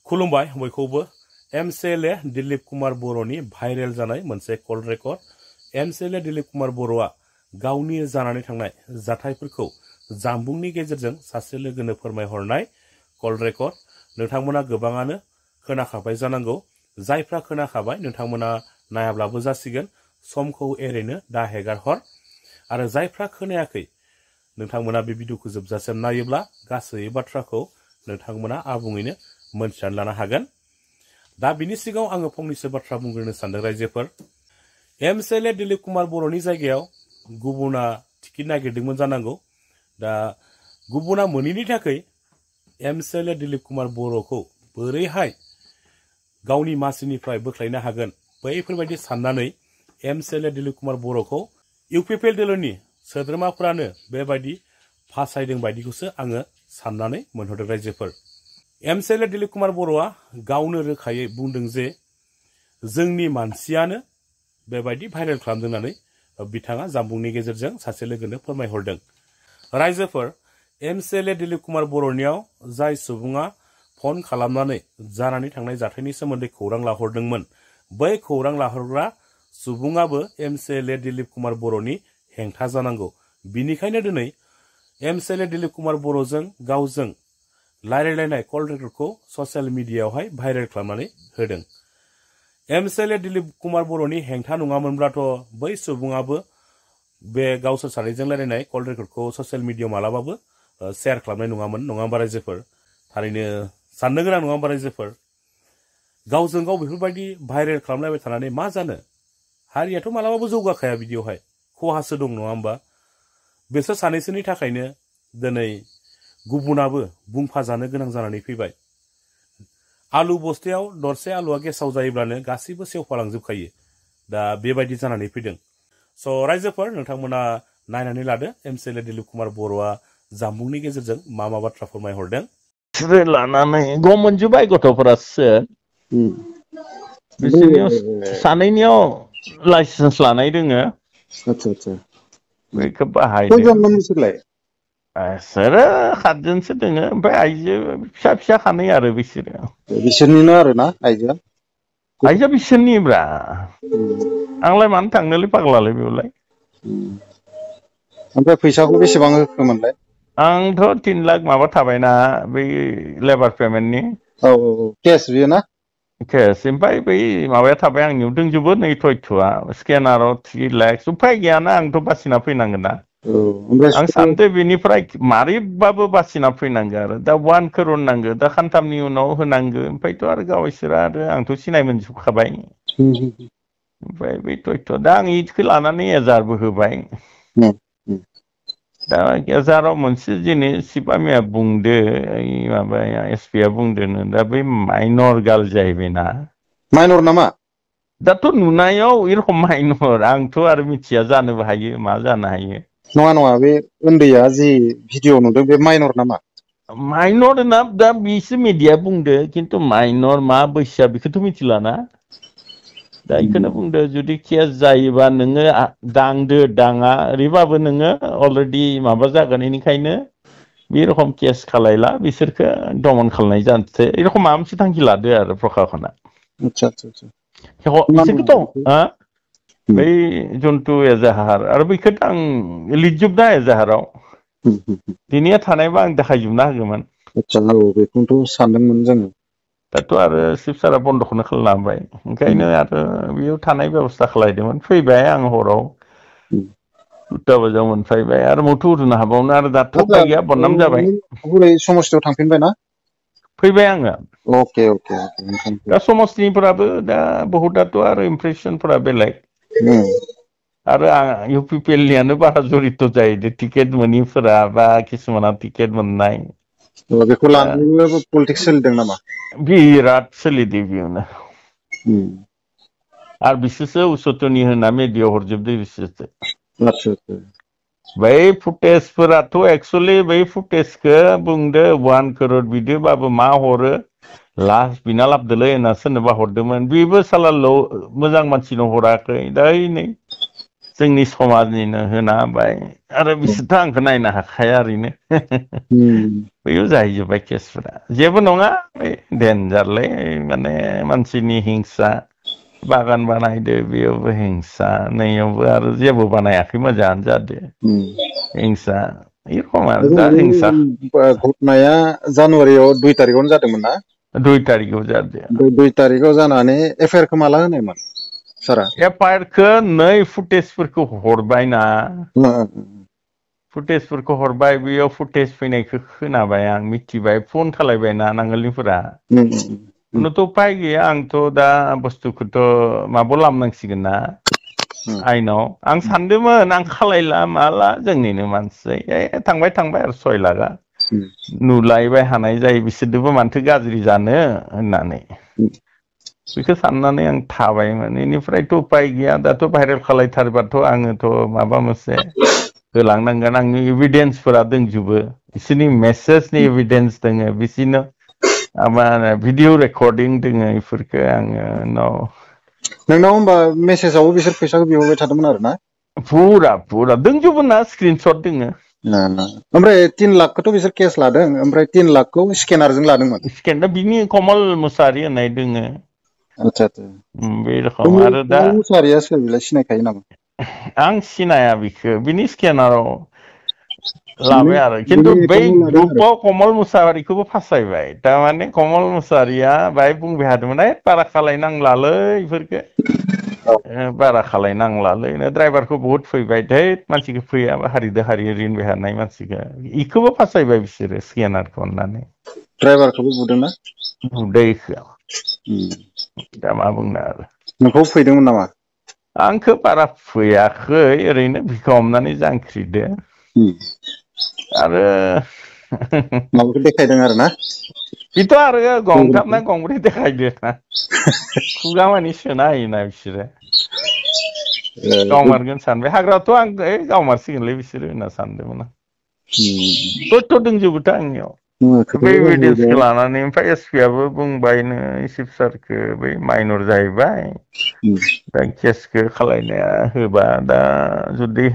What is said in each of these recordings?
खुलुमबाय बयखौबो एमसिएलए दिलीप कुमार बर'नि भाइरेल जानाय मोनसे call record MCLA Dilip Kumar बर'आ गावनि जानानै थांनाय जाथायफोरखौ जानबुंनि गेजेरजों सासे लोगोनो फोरमायहरनाय कल रेकर्ड नोंथांमोना गोबाङानो खोनाखाबाय जानांगौ जायफ्रा खोनाखाबाय नोंथांमोना नायाब्लाबो जासिगोन समखौ ओरैनो दा हेगारहर आरो जायफ्रा खोनायाखै नोंथांमोना बे भिडिअखौ जोबजासिम नायोब्ला गासै बाथ्राखौ नोंथांमोना आबुङैनो मोनथिनानै लानो हागोन दा बिनि सिगाङाव आङो फंनैसो बाथ्रा बुंग्रोनो सानदों रायजोफोर एमसिएलए दिलीप कुमार बर'नि जायगायाव गुबुना टिकेट नागिरदोंमोन जानांगौ दा गुबुना मोनैनि थाखाय एमसिएलए दिलीप कुमार बर'खौ बोरैहाय गावनि मासिनिफ्राय बोख्लायनो हागोन बैफोरबायदि साननानै एमसिएलए दिलीप कुमार बर'खौ इउपिपिएल दोलोनि सोद्रोमाफोरानो बेबायदि फासायदों बायदिखौसो आङो साननानै मोनहरदों रायजोफोर एमसिएलए दिलीप कुमार बर'आ गावनो रोखायै बुंदों जे जोंनि मानसियानो बेबायदि भाइरेल खालामदों होननानै बिथाङा जानबुंनि गेजेरजों सासे लोगोनो फोरमायहरदों रायजोफोर एमसिएलए दिलीप कुमार बर'नियाव जाय सुबुङा फन खालामनानै जानानै थांनाय जाथायनि सोमोन्दै खौरां लाहरदोंमोन बै खौरां लाहरग्रा सुबुङाबो एमसिएलए दिलीप कुमार बर'नि हेंथा जानांगौ बिनिखायनो दिनै एमसिएलए दिलीप कुमार बर'जों गावजों रायज्लायनाय कल रेकर्डखौ ससियेल मिडियायावहाय भाइरेल खालामनानै होदों एमसिएलए दिलीप कुमार बर'नि हेंथा नङामोनब्लाथ' बै सुबुङाबो बे गावसोर सानैजों रायज्लायनाय कल रेकर्डखौ ससियेल मिडियायाव मालाबाबो शेयार खालामनाय नङामोन नङा होमबा रायजोफोर थारैनो साननो गोनां नङा होमबा रायजोफोर गावजों गाव बेफोरबायदि भाइरेल खालामलायबाय थानानै मा जानो हारियाथ' मालाबाबो जौगाखाया बिदियावहाय खहासो दं नङा होमबा बिसोर सानैसोनि थाखायनो दिनै गुबुनाबो बुंफाजानो गोनां जानानै फैबाय आलु बस्थायाव दरसे आलुआ गेसाव जायोब्लानो गासैबो सेवफालांजोबखायो दा बेबायदि जानानै फैदों स' रायजोफोर नोंथांमोना नायनानै लादो एमसिएलए दिलीप कुमार बर'आ जानबुंनि गेजेरजों मा मा बाथ्रा फोरमायहरदों लानानै गम मोनजोब्बाय गथ'फोरासो बिसोरनियाव सानैनियाव लाइसेन्स लानाय दोङो बेखौ बाहायदो खैजनमोन बिसोरलाय बिसोरो 7 जनसो दोङो ओमफ्राय आइजो फिसा फिसा खानै आरो बिसोरनिनो आरोना आइजोआ बिसोरनिब्रा आंलाय मानो थांनोलै पागलालै बेयावलाय ओमफ्राय फैसाखौ बेसेबां होखोमोनलाय आंथ' 3 लाख माबा थाबायना बै लेबार पेमेन्टनि औ केस बियो ना केस ओमफ्राय बै माबाया थाबाय आंनियाव दंजोबो नै थयथ'आ स्केनाराव 3 लाख उफाय गैयाना आंथ' बासिना फैनांगोन ना आं सानदो बेनिफ्राय मारैबाबो बासिना फैनांगौ आरो दा 1 crore नांगौ दा खानथामनि उनाव होनांगौ ओमफ्रायथ' आरो गावसोर आरो आंथ' सिनाय मोनजोबखाबाय ओमफ्राय बै तथ्य दा आं इदखौ लानानै एजारबो होबाय दा एजाराव मोनसे जिनिस सिपामिया बुंदो माबाया एसपिया बुंदोनो दा बै माइनर गार्ल जाहैबायना माइनर नामा दाथ' नुनायाव एरखम माइनर आंथ' आरो मिथिया जानोबो हायो मा जानो हायो नङा बे उन्दैया जि भिडिअ नुदों बे माइनर नामा माइनर ना दा बिसो मिडिया बुंदो खिन्थु माइनर मा बैसोआ बेखौथ' मिथिलाना दा बेखौनो बुंदो जुदि केस जायोबा नोङो दांदो दाङा ओरैबाबो नोङो अलरेडि माबा जागोन बेनिखायनो बे रखम केस खालायला बिसोरखो दमन खालामनाय जानोसै एरखम माबा मोनसे थांखि लादो आरो प्रखाखना बिसोरखौथ' बै जन्थु एजाहार आरो बैखौथ' आं लिरजोबना एजाहाराव दिनैया थानायबा आं देखायजोबना होगौमोन बेखौथ' सानदोंमोन जोङो दाथ' आरो चिफ सारा बन्द'खौनो खालामना होबाय ओंखायनो आरो बेयाव थानाय बेब'स्था खालायदोंमोन फैबाय आं हराव 2टा बाजियाव मोनफैबाय आरो मथु उरुनो हाबावनो आरो दाथ' उपाय गैया बदनाम जाबाय हरै समस्थियाव थांफिनबाय ना फैबाय आङो अके दा समस्थिनिफोराबो दा बहुतआथ' आरो इमप्रेसनफोरा बेलेग आरो इउपिपिएलनियानो बारा जरित जाहैदों टिकेट मोनिफोरा बा किसुमाना टिकेट मोननाय बेखौ लानानैबो पलिटिक्स सोलिदों नामा बिराद सोलिदों बेयावनो आरो बिसोरसो उसतनि होना मेडियाव हरजोबदो बिसोरसो बै फुटेजफोराथ' एक्सुवेलि बै फुटेजखौ बुंदो 1 crore बिदोबाबो मा हरो लास्ट बिना लाबदोलै होनना सोरनोबा हरदोंमोन बेबो साला मोजां मानसिनो हराखै दा नै जोंनि समाजनिनो होना होबाय आरो बिसोरथ' आंखौ नायनो हाखाया ओरैनो बैयाव जाहैजोब्बाय केसफोरा जेबो नङा डेन्जारलै माने मानसिनि हिंसा बागान बानायदो बेयावबो हिंसा नैयावबो आरो जेबो बानायाखै मोजाङानो जादो हिंसा ए रखम आरो दा हिंसा घटनाया जानुवारियाव 2 तारिखआवनो जादोंमोन ना 2 तारिखआव जादो 2 तारिखआव जानानै एफआइआरखौ माला होनायमोन सारा एफआइआरखौ नै फुटेजफोरखौ हरबायना फुटेजफोरखौ हरबाय बेयाव फुटेज फैनायखौ खोनाबाय आं मिथिबाय फन खालायबायना नांगोलनिफोरा उनथ' उपाय गैया आंथ' दा बुस्थुखौथ' माबायाव लामनांसिगोन ना आइनाव आं सानदोंमोन आं खालायला माला जोंनिनो मानसि थांबाय आरो 6 लाखआ नुलायबाय हानाय जायो बिसोरदोबो मानथो गाज्रि जानो होननानै बेखौ साननानै आं थाबायमोन बेनिफ्रायथ' उपाय गैया दाथ' भाइरेल खालायथारबाथ' आङोथ' माबा मोनसे होलांनांगोन आंनि एभिडेन्सफोरा दंजोबो बिसोरनि मेसेजनि एभिडेन्स दङ बिसोरनो मा होनो भिडिअ रेकर्डिं दङ बेफोरखौ आङो उनाव नोंनाव होमबा मेसेजावबो बिसोर फैसाखौ बिहरबाय थादोंमोन आरो ना पुरा दंजोबो ना स्क्रिनशट दोङो ओमफ्राय 3 लाखखौथ' बिसोर केस लादों ओमफ्राय 3 लाखखौ स्केनारजों लादोंमोन स्केन बिनि कमल मुसाहारि होननाय दोङो आच्छा बे रखम आरो दा कमल मुसाहारिया सोर बिलाय सिनायखायो नामा आं सिनाया बिखौ बिनि स्केनाराव माने लाबाय आरो खिन्थु बिनि बै एकाउन्टाव लादों आरो ग्रुपाव कमल मुसाहारिखौबो फासायबाय थारमाने कमल मुसाहारिया बाहाय बुंबाय थादोंमोन बारा खालायनांलालै बेफोरखो बारा खालायनांलालै ड्राइभारखौ बहुद फैबाय धै मानसिखौ फैया हारिदो हारि रिनबाय हानाय मानसिखौ इखौबो फासायबाय बिसोरो स्केनारखौ होननानै ड्राइभारखौबो बुदोंना बुदो इखौ दा मा बुंनो आरो नोंखौ फैदोंमोन नामा आंखौ बारा फैयाखै ओरैनो बिखा हमनानै जांख्रिदो आरो माबाखौ देखायदों आरो ना बेथ' आरो गंथाम ना गंब्रै देखायदो ना खुगा मानि सोना होयोना बिसोरो गावमारगोन सानबाय हाग्रायावथ' आं गावमारसिगोनलै बिसोरो होनना सानदोंमोन आं तथ्य दंजोबोथ' आंनियाव बै खोथाया एभिडेन्सखौ जाहैबाय लानानै ओमफ्राय एसपिआबो बुंबायनो चिफ सारखौ बै माइनर जाहैबाय दा केसखौ खालायनाया होबा दा जुदि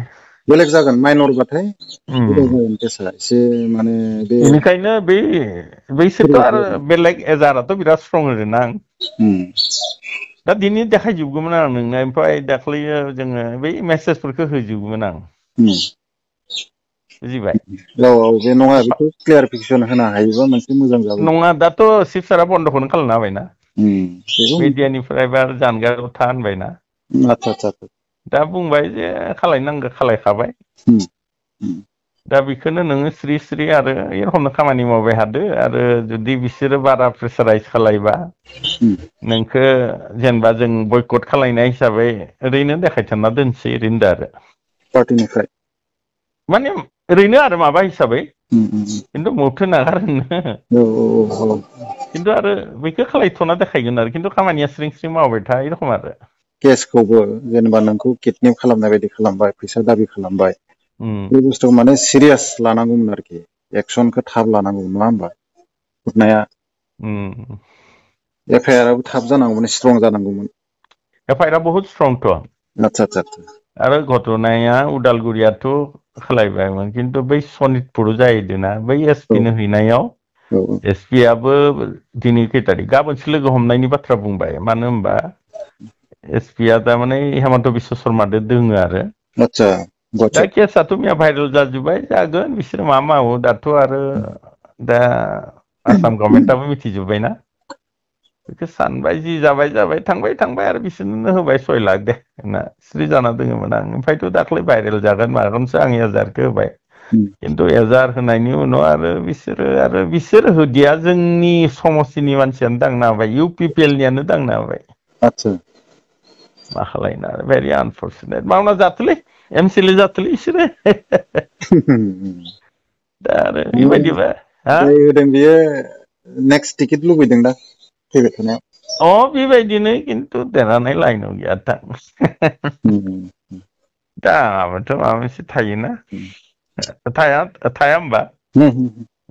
बेलेग जागोन माइनरबाथाय गोबाव जागोन केसा एसे माने बे बेनिखायनो बैसोरथ' आरो बेलेग एजाराथ' बिराद स्ट्रं होदोंना आं दा दिनै देखायजोबगौमोन आं नोंनो ओमफ्राय दाख्लै जोङो बै मेसेजफोरखौ होजोबगौमोन आं बुजिबाय औ बे नङा बेखौ क्लियारिफिकेसन होनो हायोबा मोनसे मोजां जागौ नङा दाथ' चिफ सारा बन्द'खौनो खालामना होबायना बेखौ मिडियानिफ्रायबो आरो जानगाराव था होनबायना आच्छा दा बुंबाय जे खालायनांगौ खालायखाबाय दा बेखौनो नोङो स्रि स्रि आरो ए रखमनो खामानि मावबाय थादो आरो जुदि बिसोरो बारा प्रेसाराइस खालायबा नोंखौ जेनेबा जों बयकट खालायनाय हिसाबै ओरैनो देखायथारना दोनसै ओरैनो आरो पार्टिनिफ्राय माने ओरैनो आरो माबा हिसाबै खिन्थु मथो नागारनो खिन्थु आरो बेखौ खालायथ'ना देखायगोन आरो खिन्थु खामानिया स्रिं स्रिं मावबाय था ए रखम आरो केसखौबो जेनेबा नोंखौ किडनेप खालामनाय बायदि खालामबाय फैसा दाबि खालामबाय बे बुस्थुखौ माने सिरियास लानांगौमोन आरोखि एक्सनखौ थाब लानांगौमोन नङा होमबा घटनाया एफआइआरआबो थाब जानांगौमोन स्ट्रं जानांगौमोन एफआइआरआ बहुत स्ट्रंथ' आच्छा आरो घटनाया उदालगुरियाथ' खालायबायमोन खिन्थु बै सनितपुराव जाहैदोंना बै एसपिनो हैनायाव एसपिआबो दिनै खै थारिख गाबोनसो लोगो हमनायनि बाथ्रा बुंबाय मानो होनबा एसपिआ थारमाने हेमन्त बिश्व शर्मादो दोङो आरो आच्छा दा केसाथ' मैया भाइरेल जाजोब्बाय जागोन बिसोर मा मावो दाथ' आरो दा आसाम गभर्नमेन्टआबो मिथिजोब्बायना बेखौ सानबाय जि जाबाय थांबाय आरो बिसोरनो होबाय 6 लाख दे होनना स्रि जाना दङमोन आं ओमफ्रायथ' दाख्लै भाइरेल जागोन मागोनसो आं एजारखौ होबाय खिन्थु एजार होनायनि उनाव आरो बिसोर होदिया जोंनि समस्तिनि मानसियानो दांना होबाय इउ पि पि एल नियानो दांना होबाय आच्छा मा खालायनो आरो भेरि आनफर्सुनेट मावना जाथोलै एमसिएलए जाथोलै बिसोरो दा आरो बेबायदिबा जाय होदों बियो नेक्स्ट टिकेट लुबैदों दा फैबाय थानायाव बेबायदिनो खिन्थु देरहानाय लाइनाव गैया थां दाबोथ' माबा मोनसे थायोना थाया होमबा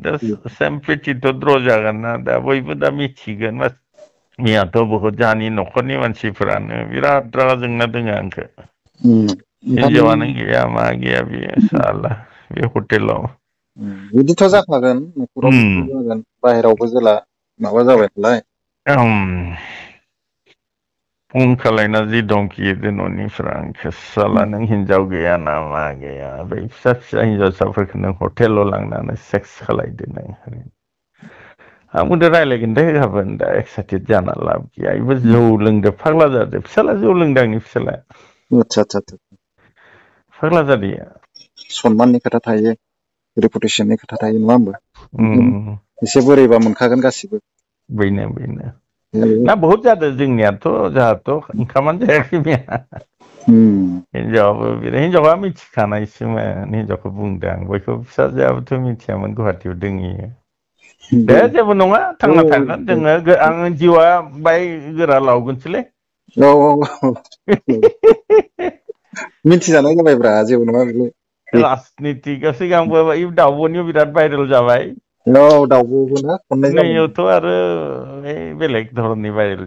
दा सेम पेटिथ' द्र' जागोन ना दा बयबो दा मिथिगोन मैयाथ' बहुद जोंहानि न'खरनि मानसिफोरानो बिराद रागा जोंना दोङो आंखौ हिनजावानो गैया मा गैया बियो साला बे हटेलाव बिदिथ' जाखागोन न'खराव जागोन बाहेरावबो जेला माबा जाबाय नालाय फन खालायना जि दंखियो न'निफ्राय आंखौ साला नों हिनजाव गैया ना मा गैया बै फिसा फिसा हिनजावसाफोरखौ नों हटेलाव लांनानै सेक्स खालायदो नों आंबो रायलायगोन दे गाबोन दा एक्साइटेड जाना लाब गैया बेबो जौ लोंदो फाग्ला जादो फिसाला जौ लोंदो आंनि फिसाला आतसा फाग्ला जादो सनमाननि खोथा थायो रेपुटेसननि खोथा थायो नङा होमबा एसे बोरैबा मोनखागोन गासिबो बेनो ना बहुत जादों जोंनियाथ' जोंहाथ' ओंखामानो जायाखै मैया हिनजावा मिथिखानायसोमोन हिनजावखौ बुंदों आं बयखौ फिसाजोआबोथ' मिथियामोन गुवाहाटियाव दोङो दे जेबो नङा थांना थागोन जोङो आं जिउआ बाय गोरा लावगोनसोलै मिथिजानाय जाबायब्रा जेबो नङा बेलाय राजनितिकआ सिगांबो दाउब'नियाव बिराद भाइरेल जाबाय दाउब'बो ना खननै जाबाय नैयावथ' आरो बेलेग धरननि भाइरेल